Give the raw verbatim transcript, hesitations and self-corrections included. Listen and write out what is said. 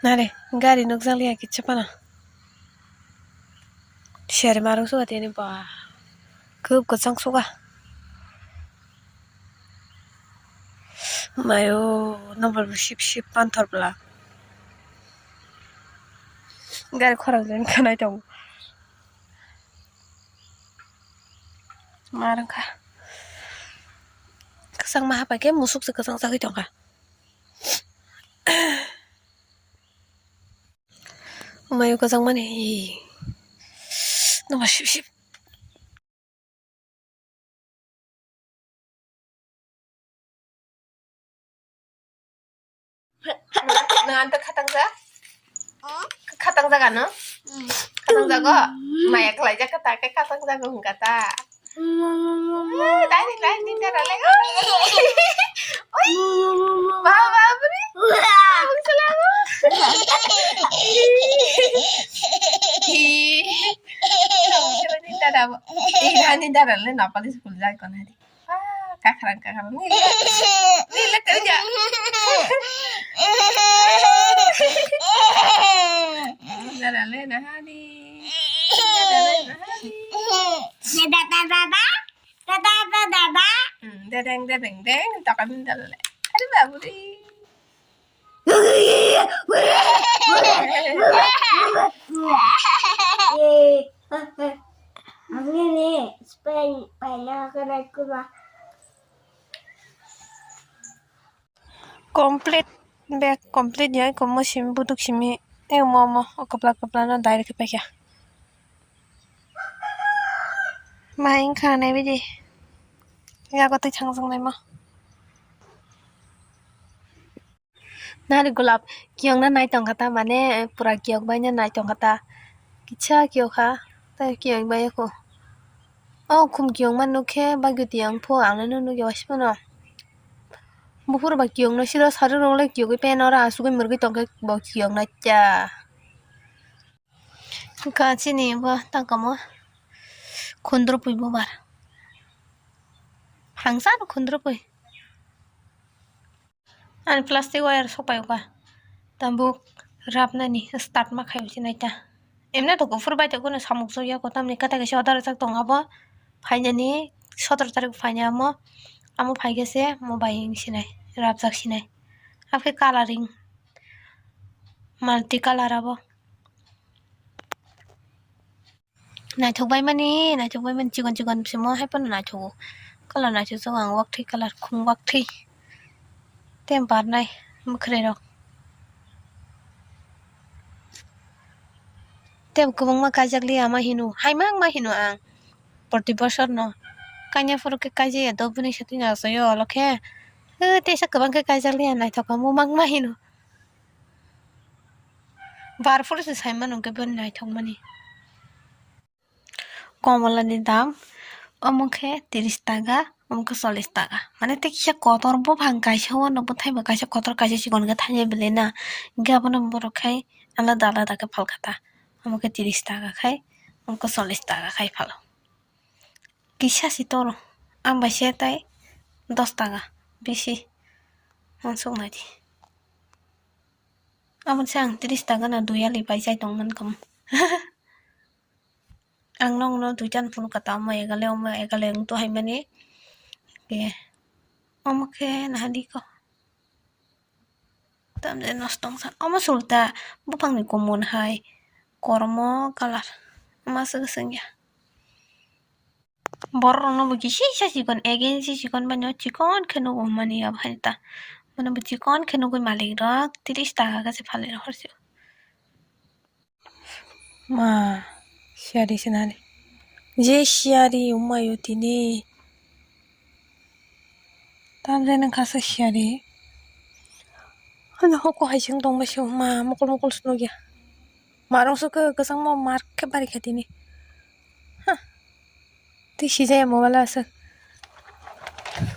Nare, gari nukjakliya kicha phano. Siyari marung suka tini ba. Kub kwchang suka. Mayo, number bo sip sip panthor bla. Gari khorang jani khanai tongo. Marung kha. Kwchang ma hapa khe musuk se kwchang chagwi tongkha. Mayo kwchang mani. Number sip sip. Nang ang ta khatang ja? Khatang jaga no? Khatang jago? Maya khlai jak kata ke khatang jago hung kata. Dai ni lai ni dara lai. Oi. Ba ba bri. Ang selalu. Ni dara. Ni dara le napali school jai kon hari. Ah, kakarang, kakarang. Ni le, ni le kerja. Dada le nahani. Dada le nahani. Dada, dada, dada. Hmm, dedeng, dedeng, deng. Takam dada le. Aduh, babu ri. Complete bag complete ya, komo simi buduk simi, eh, omo, omo, o kwpla, kwpla no direct khe paikha. Mai wngkha nai bidi, yago twi thang jang naima. Nari gulab kiyokna nai tongkha ta, mane pura kiyok baino nai tongkha ta, kisa kiyok kha, tei kiyok bai kho. O khum kiyokma nukhe bagwi tiyang pho, ang no nukya waisa phano. Buphuru ba kiyokno siro sarwi rok le kiyogwi pen oro asugwi mwrwgwi tongkhe bo kiyokna cha. Wngkha chini bo tangkamo khundrupui bubar. Hangsa no khundrupui. Ani plastic wire sok pai kha. Tambuk rapnani start ma khai usi naita. Emne to kuphur bai to kuno samuk sok ya ko tamni kata kaisa order jak tong abo. Phainani sotoro tarik phaina amo. Amo phaikhe se mo bai wng sinai, rapjak sinai. Hakhe coloring. Multi colour abo. Naithok bai mani, naithok bai mani, chikon chikon simo hai phano naithogo. Colour naithok jago ang, wakthwi colour, khum wakthwi. Tem barnai mwkhwrwi rok. Tem kwbangma kaijak liya ma hino, haimang ma hino ang. Proti bosor no. Kanya phuru khe kaijaya, do bini satwi no achaio olo khe. Tei teisa kwbang khe kaijak liya, naithok kha, mumang ma hino. Bar phuru se sai mano hwnkhe bini naithok mani. Komolani dam omo khe tris taka, omo khe chollis taka. Mane tei kisa kotor buphang kaisa o, ano bwthai bo kaisa kotor kaisa chikon khe thainai belai na. Hwnkhe abono borok khai alada alada khe phalkha ta. Omo khe tris taka khai, omo khe chollis taka khai phalo. Kisa se toro, ang bai se tai dos taka bisi. Uansuk nai di. Aboni se ang tris taka no dui ali pai chai tong mankha. Ang nokno duita no phunukha ta, omo egale, omo egale wng to hai mani. Omo khe naha di ko. Tamjani nosto wngkha. Omo sulta buphangni kumun hai kormo colour. Omo aswk aswk wngya. Borok rokno bo kisa kisa chikon, again se chikon bai no chikon khe nugo mani abo hai ta. Mane bo chikon khe nugui malik rok tris taka khe se phalwi rw hor se. Ma, siyari sinani. Je siyari wngmaio tini. Tamjani khasa siyari. Ano hoko hai se wng tongma se ma mokol mokol se nukya. Marung sukhe kwchangma mar khe barikha tini. Ha. Tei sijaya mobile aswk.